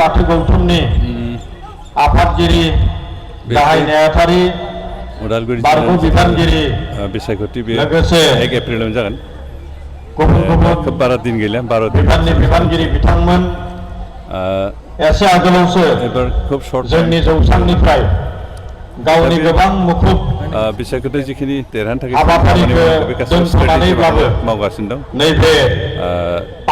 बाथौ गौथुमनि आफादगिरि गाहाय नेहाथारि बारग' बिबानगिरि बिसायख'थि बे लोगोसे 1 एप्रिलावनो जागोन गुबुन गुबुन खोब बारा दिन गैला 12 दिन बिबाननि बिबानगिरि बिथांमोन एसे आगोलावसो एबार खोब सर्ट जोंनि जौसांनिफ्राय गावनि गोबां मुखुब बिसायख'थि जिखिनि देरहानो थाखाय हाबाफारिखौ बे गासैबो दोनथ'नानैब्लाबो मावगासिनो दं नैबे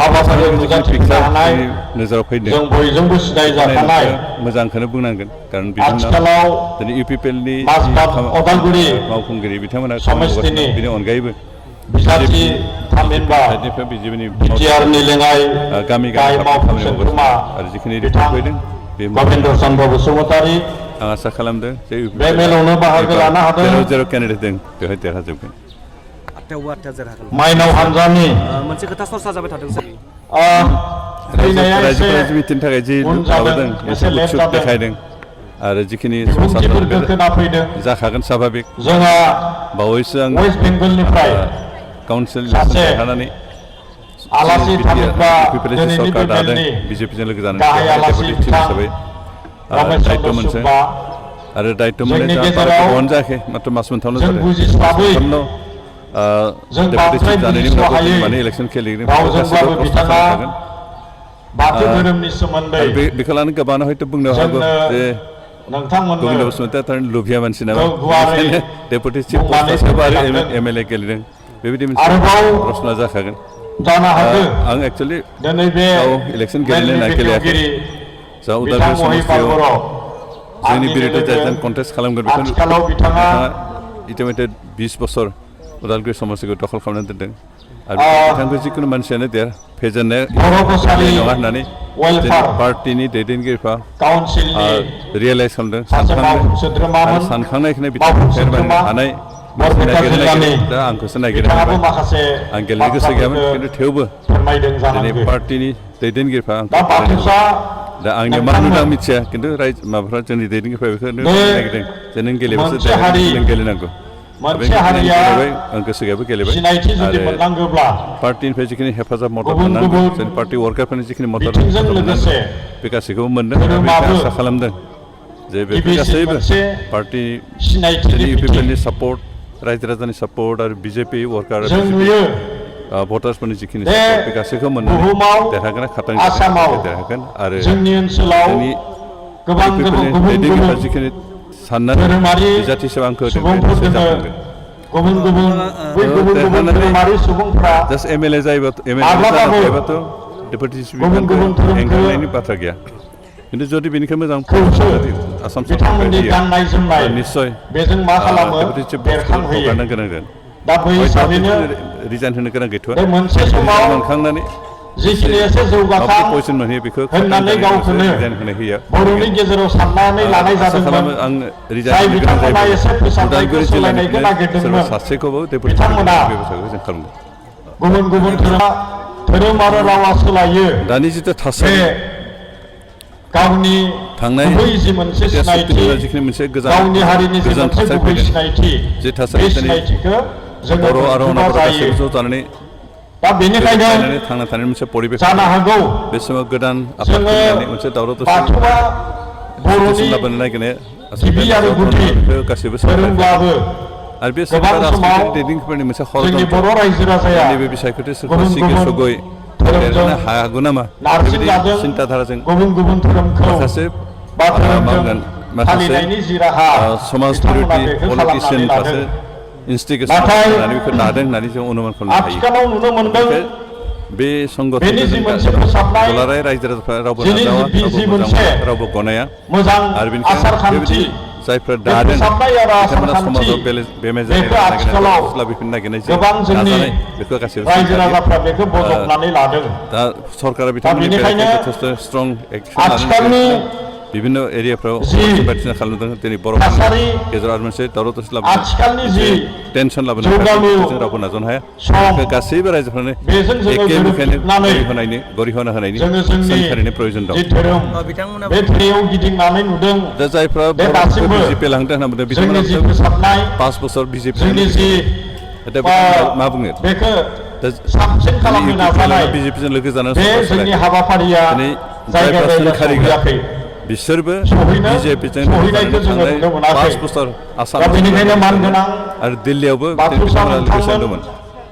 हाबाफारियाव नुजाथिनो हानाय नोजोराव फैदों जों बयजोंबो सिनायजाखानाय मोजांखौनो बुंनांगोन कारण बिभिन्न आथिखालाव दिनै इउपिपिएलनि अदालगुरि मावफुंगिरि बिथांमोना समस्तिनि बेनि अनगायैबो बिजाथि थामहिनबा बिटिआरनि लेङाइ गामि गाहाय मावफुं सोद्रोमा आरो जिखिनि रिपर्ट फैदों बे गबिन्द चन्द्र बसुमतारी आं आसा खालामदों जे बे मेलावनो बाहागो लानो हादों जेराव केन्डिडेट दं बेवहाय देरहाजोबगोन माइनाव हानजानि मोनसे खोथा सरसा जाबाय थादों फैनाया एसे मिथिनो थाखाय जि उन जादों एसे लेट उत्सुक जादों देखायदों आरो जिखिनि बिबुंथिफोरखौ खोनाफैदों जाखागोन स्वाभाबिक जोंहा बावैसो आं वेस्ट बेंगलनिफ्राय काउन्सिल सासे देरहानानै आलासि थामहिनबा सरकार दिनैनि दादों मेलनि बिजेपिजों लोगो जानानै गाहाय आलासि हिसाबै रमेश दायित्व चन्द्र मोनसे सुब्बा आरो दायित्व जोंनि मोननाय गेजेराव गोबावानो जायाखै मात्र मास मोनथामल' जों जादों बुजिस्लाबै जों बांद्राय बुजिस' हायै माने इलेक्सन खेलेगोन रावजोंब्लाबो बिथाङा बाथौ धोरोमनि सोमोन्दै बेखौ लानानै गोबाङानो हयथ' बुंनो हागौ जे नोंथांमोननो गबिन्द बसुमतारी लुभिया मानसि नामा गुवारै डेपुटि चिफ पस्टआवबो आरो एमएलए गेलेदों बेबायदि मोनसे प्रश्न जाखागोन जानो हागौ आं एक्चुअलि दिनै बे इलेक्सन गेलेनो नागिरलायाखै जा उदालगुरि समस्तियाव जोंनि बिरुद्धे जायजों कन्टेस्ट खालामगोन बेखौ आथिखालाव बिथाङा इतिमध्य 20 बोसोर उदालगुरि समस्तिखौ दखल खालामनानै दोनदों आरो बिथांखौ जिखुनु मानसियानो फेजेननाय नङा होननानै पार्टिनि दैदेनगिरिफ्रा रियेलाइज खालामदों सानखांनायखौनो बिथांमोन हानाय दा आंखौसो नागिरदों आं गेलेनो गोसो गैयामोन खिन्थु थेवबो दिनै पार्टिनि दैदेनगिरिफ्रा दा आंनि मा नुदों आं मिथिया खिन्थु माबाफ्रा जोंनि दैदेनगिरिफ्रा बेखौ नागिरदों जे नों गेलेबासो नों गेलेनांगौ आं गोसो गैयाबो गेलेबाय आरो पार्टिनिफ्राय जिखिनि हेफाजाब मदद मोननांगौ जोंनि पार्टि वार्कारफोरनि जिखिनि मदद मोननांगौ बे गासैखौबो मोनदों आरो आसा खालामदों जे बेफोर गासैबो पार्टि इउपिपिएलनि सापर्ट रायजो राजानि सापर्ट आरो बिजेपि वार्कार भटार्सफोरनि जिखिनि सापर्ट बे गासैखौ मोननानै देरहागोन खातानि देरहागोन आरो जोंनि दैदेनगिरिफ्रा जिखिनि साननानै बिजाथि हिसाबै आंखौ जास्ट एमएलए जायोबाथ' डेपुटि स्पिकारखौ एंगारनायनि बाथ्रा गैया खिन्थु जुदि बेनिखाय मोजां आसाम सरकार निस्सय डेपुटि चिफ हगारनो गोनां जागोन रिजाइन होनो गोनां गैथ'आ मोनखांनानै पजिसन मोनहैयो बेखौ रिजाइन होनाय होयो बर'नि गेजेराव साननानै लानाय जादोंमोन आं रिजाइन होनो गोनां जायोब्ला उदालगुरि जिल्लानि सोरबा सासेखौबो डेपुटि बेबस्थाखौ जों खालामगोन गुबुन गुबुन धोरोम आरो रावा सोलायो दानि जिथु थासारि गावनि थांनाय जि मोनसे सिनायथि जिखिनि मोनसे गावनि हारिनि जि मोनसे गुबै सिनायथि जे थासारि बर' आरो अनाबर गासैबो ज' जानानै दा बेनिखायनो थांना थानायनि मोनसे परिबेख जानो हागौ बे समाव गोदान आफाद खुलिनानै मोनसे दावराव दावसि लाबोनो नागिरनाय गिबि आरो गुदि गासैबो धोरोमब्लाबो आरो बे दैदेनगिरिफोरनि मोनसे जोंनि बर' रायजो राजाया नैबे बिसायख'थि सोरखार सिगे सगै देरहानो हागौ नामा बेबायदि सिन्ताधाराजों माखासे समाज बिरोधी पलिटिसियानफ्रासो इन्स्टिगेसन खालामनानै बेखौ नादों होननानै जों अनुमान खालामनो हायो बे संगठनखौ दुलाराय रायजो राजाफ्रा रावबो नाजावा रावबो गनाया आरो बेनिखायनो बेबायदि जायफ्रा दादों बिथांमोना समाजाव बेमेजालि लाबोफिननो नागिरनाय नाजानाय बेखौ गासैबो दा सरकारा बिथांमोननि जथेस्थ स्ट्रं एक्सन लानानै বিভিন্ন एरियाफ्राव बायदिसिना खालामदों दिनै बर'फोरनि गेजेराव आरो मोनसे दावराव दावसि लाबोनो टेनसन लाबोनो जों रावबो नाजानो हाया गासैबो रायजोफ्रानो एखे मुखायनो गरिहना होनायनि सोंखारिनो प्रयजन दं दा जायफ्रा बिजेपि लांदों होनना बुंदों बिथांमोना 5 बोसोर बिजेपि मा बुङो साबसिन खालामनो नाजानाय बिजेपिजों लोगो जानानै बे जोंनि हाबाफारिया जायगा जायगा सहैयाखै बिसोरबो सहैनो बिजेपिजों सहैनायखौ जोङो नुनो मोनाखै 5 बोसोर आसाम दा बेनिखायनो मानगोनां आरो दिल्लीयावबो बाथौसा लोगोसे दंमोन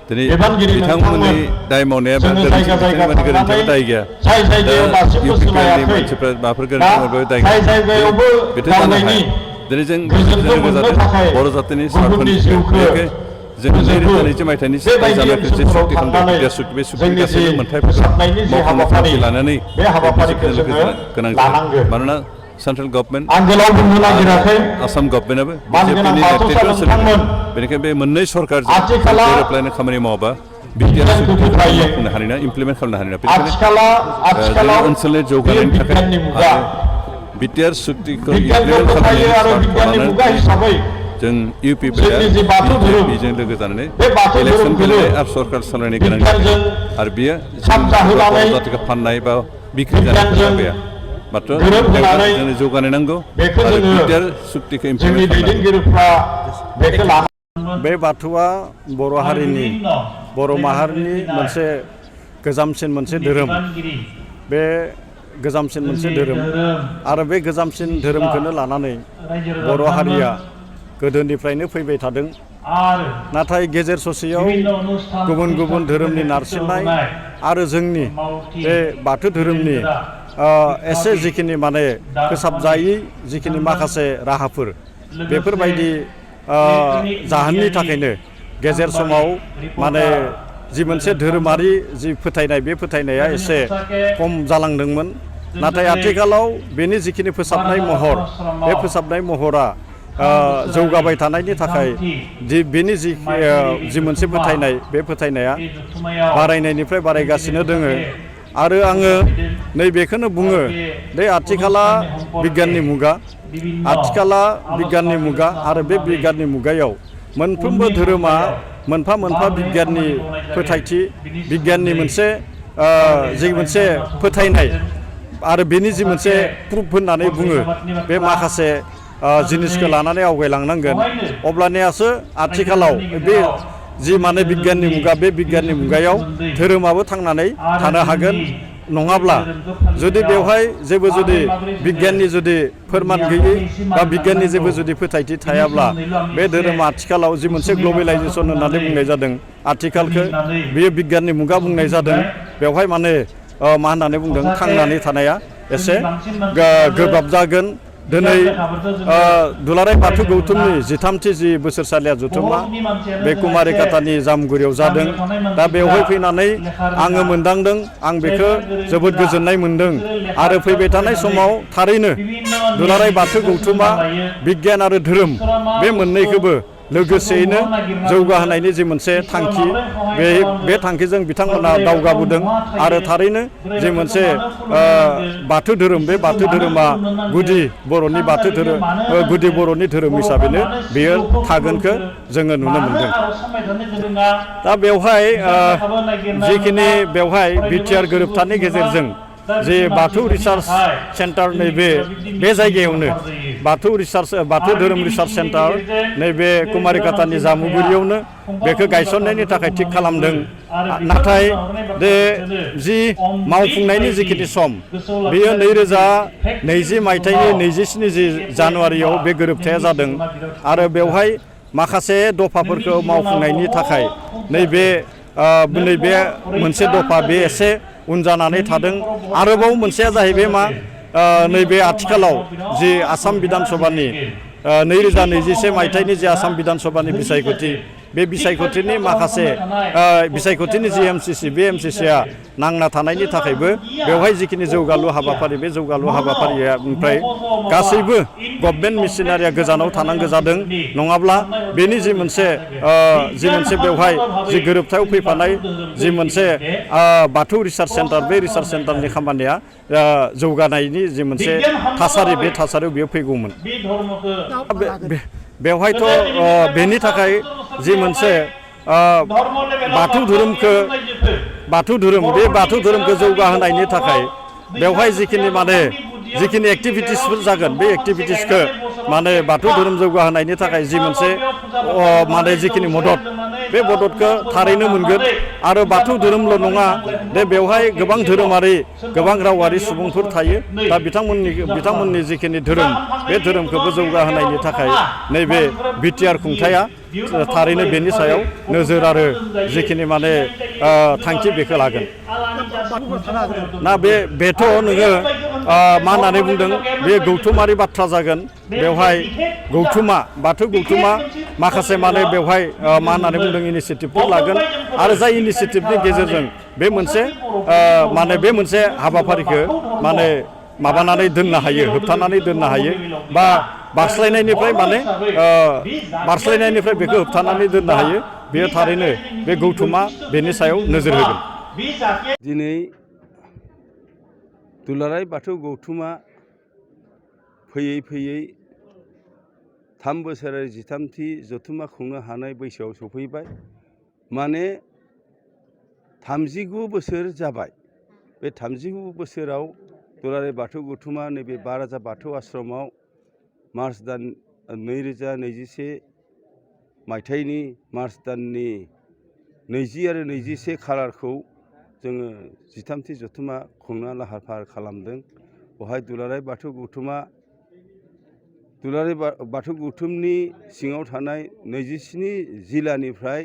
दिनै बिबानगिरि बिथांमोननि दाय मावनाया जोङो जायगा जायगा गोरोन्थियाव दाय गैया जाय जायगायाव दासिमबो सोलायाखै मानसिफ्रा माबाफोर गोरोन्थि दाय जाय जायगायावबो गावनायनि दिनै जों गोजोनखौ मोननो थाखाय बर' जातिनि गुबुननि जिउखौ जों 2002 मायथाइनि बेबायदि ओनसोलफोराव थांनानै जोंनि जि फोसाबनायनि जि हाबाफारि लानानै बे हाबाफारिखौ जोङो लानांगौ मानोना सेन्ट्रेल गभर्नमेन्ट आं गोलाव बुंनो नागिराखै आसाम गभर्नमेन्टआबो मानगोनां बिजेपिनि बाथौसा नेतृत्वआव सोलिदों नोंथांमोन बेनिखायनो बे मोननै सरकारजों आथिखालाव गोरोबलायनाय खामानि मावाबा बिटिआर सुक्तिखौ मावफुंनो हानाय नङा इमप्लिमेन्ट खालामनो हानाय नङा बेनिखायनो जोंनि ओनसोलनि जौगानायनि थाखाय बिटिआर सुक्तिखौ इमप्लिमेन्ट खालामनानै जों इउपिपिआ बिजेपिजों लोगो जानानै इलेक्सन गेलेनाय आरो सरकार सालायनाय गोनां जादों आरो बियो जातिखौ फाननाय बा बिक्रि जानाय गैया मात्र जोंनो जौगानाय नांगौ आरो बिटिआर सुक्तिखौ इमप्लिमेन्ट खालामनांगौ बे बाथौआ बर' हारिनि बर' माहारिनि मोनसे गोजामसिन मोनसे धोरोम बे गोजामसिन मोनसे धोरोम आरो बे गोजामसिन धोरोमखौनो लानानै बर' हारिया गोदोनिफ्रायनो फैबाय थादों नाथाय गेजेर ससेयाव गुबुन गुबुन धोरोमनि नारसिननाय आरो जोंनि बे बाथौ धोरोमनि एसे जिखिनि माने फोसाबजायै जिखिनि माखासे राहाफोर बेफोरबायदि जाहोननि थाखायनो गेजेर समाव माने जि मोनसे धोरोमारि जि फोथायनाय बे फोथायनाया एसे खम जालांदोंमोन नाथाय आथिखालाव बेनि जिखिनि फोसाबनाय महर बे फोसाबनाय महरा जौगाबाय थानायनि थाखाय बेनि जि मोनसे फोथायनाय बे फोथायनाया बारायनायनिफ्राय बारायगासिनो दोङो आरो आङो नैबेखौनो बुङो बे आथिखाला बिगियाननि मुगा आरो बे बिगियाननि मुगायाव मोनफ्रोमबो धोरोमा मोनफा मोनफा बिगियाननि फोथायथि बिगियाननि मोनसे जि मोनसे फोथायनाय आरो बेनि जि मोनसे प्रुफ होननानै बुङो बे माखासे जिनिसखौ लानानै आवगायलांनांगोन अब्लानियासो आथिखालाव बे जि माने बिगियाननि मुगा बे बिगियाननि मुगायाव धोरोमाबो थांनानै थानो हागोन नङाब्ला जुदि बेवहाय जेबो जुदि बिगियाननि जुदि फोरमान गैयै बा बिगियाननि जेबो जुदि फोथायथि थायाब्ला बे धोरोमा आथिखालाव जि मोनसे ग्लबेलाइजेसन होननानै बुंनाय जादों आथिखालखौ बेयो बिगियाननि मुगा बुंनाय जादों बेवहाय माने मा होननानै बुंदों थांनानै थानाया एसे गोब्राब जागोन दिनै दुलाराय बाथौ गौथुमनि 13थि जि बोसोरसालिया जथुम्मा बे कुमारिकाटानि जामगुरियाव जादों दा बेवहाय फैनानै आङो मोनदांदों आं बेखौ जोबोद गोजोननाय मोनदों आरो फैबाय थानाय समाव थारैनो दुलाराय बाथौ गौथुमा बिगियान आरो धोरोम बे मोननैखौबो लोगोसेयैनो जौगाहोनायनि जि मोनसे थांखि बे थांखिजों बिथांमोना दावगाबोदों आरो थारैनो जि मोनसे बाथौ धोरोम बे बाथौ धोरोमा गुदि बर'नि बाथौ धोरोम गुदि बर'नि धोरोम हिसाबैनो बेयो थागोनखौ जोङो नुनो मोनदों दा बेवहाय जिखिनि बेवहाय बिटिआर गोरोबथानि गेजेरजों जे बाथौ रिसार्च सेन्टार बे जायगायावनो बाथौ धोरोम रिसार्च सेन्टार नैबे कुमारिकाटानि जामुगुरियावनो बेखौ गायसननायनि थाखाय थिग खालामदों नाथाय बे जि मावफुंनायनि जिखिनि सम बेयो 2020 मायथाइनि 27 जानुवारियाव बे गोरोबथाया जादों आरो बेवहाय माखासे दफाफोरखौ मावफुंनायनि थाखाय नैबे मोनसे दफा बे एसे उन जानानै थादों आरोबाव मोनसेया जाहैबाय मा नैबे आथिखालाव जि आसाम बिधान सभानि 2021 मायथाइनि जि आसाम बिधान सभानि बिसायख'थि बे बिसायख'थिनि माखासे बिसायख'थिनि जि एमसिसि बे एमसिसिआ नांना थानायनि थाखायबो बेवहाय जिखिनि जौगालु हाबाफारि बे जौगालु हाबाफारिनिफ्राय गासैबो गभर्नमेन्ट मिशनारिया गोजानाव थानांगौ जादों नङाब्ला बेनि जि मोनसे बेवहाय जि गोरोबथायाव फैफानाय जि मोनसे बाथौ रिसार्च सेन्टार बे रिसार्च सेन्टारनि खामानिया जौगानायनि जि मोनसे थासारि बे थासारियाव बेयो फैगौमोन बेवहायथ' बेनि थाखाय जि मोनसे बाथौ धोरोमखौ जौगाहोनायनि थाखाय बेवहाय जिखिनि माने जिखिनि एक्टिभिटिसफोर जागोन बे एक्टिभिटिसखौ माने बाथौ धोरोम जौगाहोनायनि थाखाय जि मोनसे माने जिखिनि मदद बे मददखौ थारैनो मोनगोन आरो बाथौ धोरोमल' नङा दे बेवहाय गोबां धोरोमारि गोबां रावारि सुबुंफोर थायो दा बिथांमोननि जिखिनि धोरोम बे धोरोमखौबो जौगाहोनायनि थाखाय नैबे बिटिआर खुंथाया थारैनो बेनि सायाव नोजोर आरो जिखिनि माने थांखि बेखौ लागोन ना बेथ' नोङो मा होननानै बुंदों बे गौथुमारि बाथ्रा जागोन बेवहाय गौथुमा बाथौ गौथुमा माखासे माने बेवहाय मा होननानै बुंदों इनिसियेटिभफोर लागोन आरो जाय इनिसियेटिभनि गेजेरजों बे मोनसे हाबाफारिखौ माने माबानानै दोननो हायो होबथानानै दोननो हायो बा बारस्लायनायनिफ्राय बेखौ होबथानानै दोननो हायो बेयो थारैनो बे गौथुमा बेनि सायाव नोजोर होगोन दिनै दुलाराय बाथौ गौथुमा फैयै 3 बोसोरारि 13थि जथुम्मा खुंनो हानाय बैसोआव सफैबाय माने 39 बोसोर जाबाय बे 39 बोसोराव दुलाराय बाथौ गौथुमा नैबे बाराजा बाथौ आश्रमाव मार्च दान 2021 मायथाइनि मार्च दाननि 20 आरो 21 खालारखौ जोङो 13थि जथुम्मा खुंनो लाहार फाहार खालामदों बेवहाय दुलाराय बाथौ गौथुमनि सिङाव थानाय 27 जिल्लानिफ्राय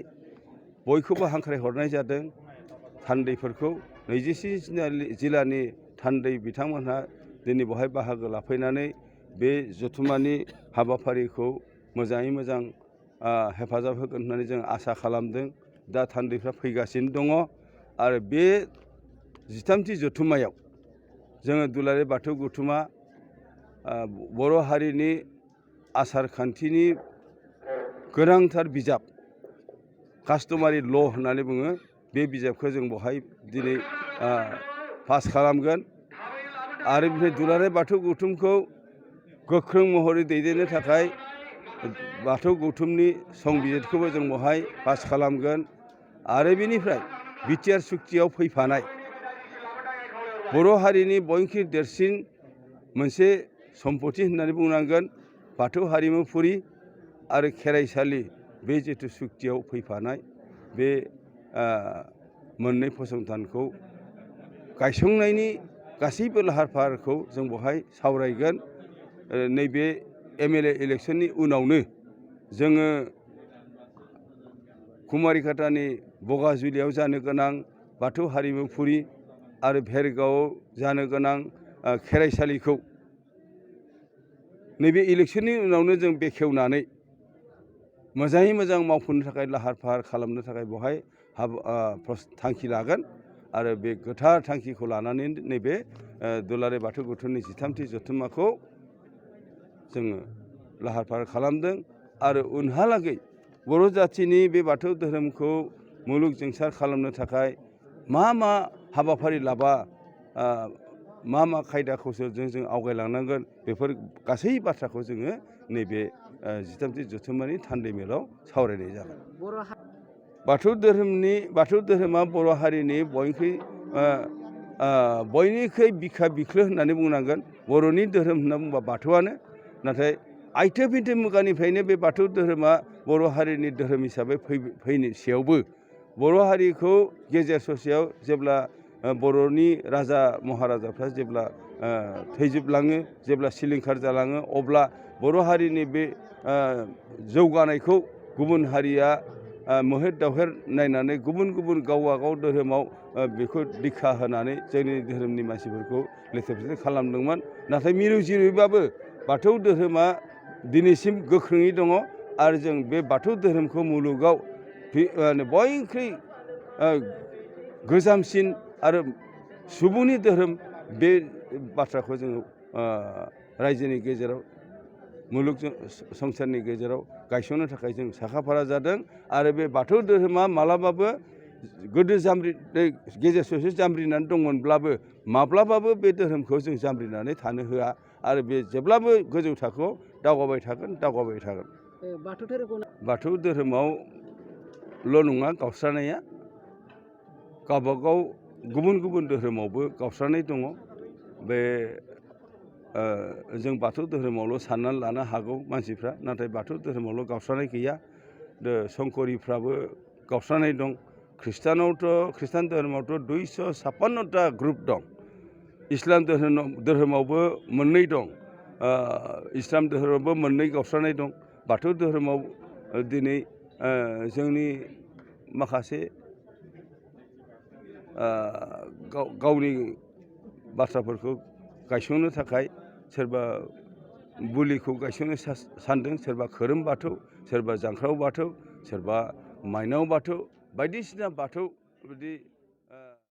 बयखौबो हांख्रायहरनाय जादों थान्दैफोरखौ 27 जिल्लानि थान्दै बिथांमोनहा दिनै बेवहाय बाहागो लाफैनानै बे जथुम्मानि हाबाफारिखौ मोजाङै मोजां हेफाजाब होगोन होननानै जों आसा खालामदों दा थान्दैफ्रा फैगासिनो दङ आरो बे 13थि जथुम्मायाव जोङो दुलाराय बाथौ गौथुमा बर' हारिनि आसार खान्थिनि गोनांथार बिजाब कास्टमारि ल' होननानै बुङो बे बिजाबखौ जों बेवहाय दिनै पास खालामगोन आरो बिनिफ्राय दुलाराय बाथौ गौथुमखौ गोख्रों महरै दैदेननो थाखाय बाथौ गौथुमनि संबिजिरखौबो जों बेवहाय पास खालामगोन आरो बेनिफ्राय बिटिआर सुक्तियाव फैफानाय बर' हारिनि बयनिख्रुइ देरसिन मोनसे सम्पति होननानै बुंनांगोन बाथौ हारिमुफुरि आरो खेराइसालि बे जिथु सुक्तियाव फैफानाय बे मोननै फसंथानखौ गायसंनायनि गासैबो लाहार फाहारखौ जों बेवहाय सावरायगोन नैबे एमएलए इलेक्सननि उनावनो जोङो कुमारिघाटानि बगाजुलियाव जानो गोनां बाथौ हारिमुफुरि आरो भेरगावआव जानो गोनां खेराइसालिखौ नैबे इलेक्सननि उनावनो जों बेखेवनानै मोजाङै मोजां मावफुंनो थाखाय लाहार फाहार खालामनो थाखाय बेवहाय थांखि लागोन आरो बे गोथार थांखिखौ लानानै नैबे दुलाराय बाथौ गौथुमनि 13थि जथुम्माखौ जोङो लाहार फाहार खालामदों आरो उनहालागै बर' जाथिनि बे बाथौ धोरोमखौ मुलुगजोंसार खालामनो थाखाय मा हाबाफारि लाबा मा खायदा कौशलजों जों आवगायलांनांगोन बेफोर गासै बाथ्राखौ जोङो नैबे 13थि जथुम्मानि थान्दै मेलाव सावरायनाय जागोन बाथौ धोरोमा बर' हारिनि बयनिख्रुइ बिखा बिख्लो होननानै बुंनांगोन बर'नि धोरोम होनना बुंबा बाथौआनो नाथाय आइथो फिथो मुगानिफ्रायनो बे बाथौ धोरोमा बर' हारिनि धोरोम हिसाबै फैसेयावबो बर' हारिखौ गेजेर ससेयाव जेब्ला बर'नि राजा महाराजाफ्रा जेब्ला थैजोबलाङो जेब्ला सिलिंखार जालाङो अब्ला बर' हारिनि बे जौगानायखौ गुबुन हारिया मोहेर दावहेर नायनानै गुबुन गावबागाव धोरोमाव बेखौ दिक्षा होनानै जोंनि धोरोमनि मानसिफोरखौ लेथेर फेथेर खालामदोंमोन नाथाय मिरु जिरुयैबाबो बाथौ धोरोमा दिनैसिम गोख्रोङै दङ आरो जों बे बाथौ धोरोमखौ मुलुगाव बयनिख्रुइ गोजामसिन आरो सुबुंनि धोरोम बे बाथ्राखौ जोङो रायजोनि गेजेराव मुलुग संसारनि गेजेराव गायसननो थाखाय जों साखाफारा जादों आरो बे बाथौ धोरोमा मालाबाबो गोदो गेजेर ससे जामब्रिनानै दंमोनब्लाबो माब्लाबाबो बे धोरोमखौ जों जामब्रिनानै थानो होआ आरो बे जेब्लाबो गोजौ थाखोआव दावगाबाय थागोन बाथौ धोरोमावल' नङा गावस्रानाया गावबागाव गुबुन धोरोमावबो गावस्रानाय दङ बे जों बाथौ धोरोमावल' साननानै लानो हागौ मानसिफ्रा, नाथाय बाथौ धोरोमावल' गावस्रानाय गैया। संकरिफ्राबो गावस्रानाय दं। खृष्टान धोरोमावथ' 256टा ग्रुप दं। इस्लाम धोरोमावबो मोननै दं। इस्लाम धोरोमावबो मोननै गावस्रानाय दं। बाथौ धोरोमाव दिनै जोंनि माखासे गावनि बाथ्राफोरखौ गायसंनो थाखाय सोरबा बुलिखौ गायसंनो सानदों, सोरबा खोरोम बाथौ, सोरबा जांख्राव बाथौ, सोरबा माइनाव बाथौ, बायदिसिना बाथौ बिदि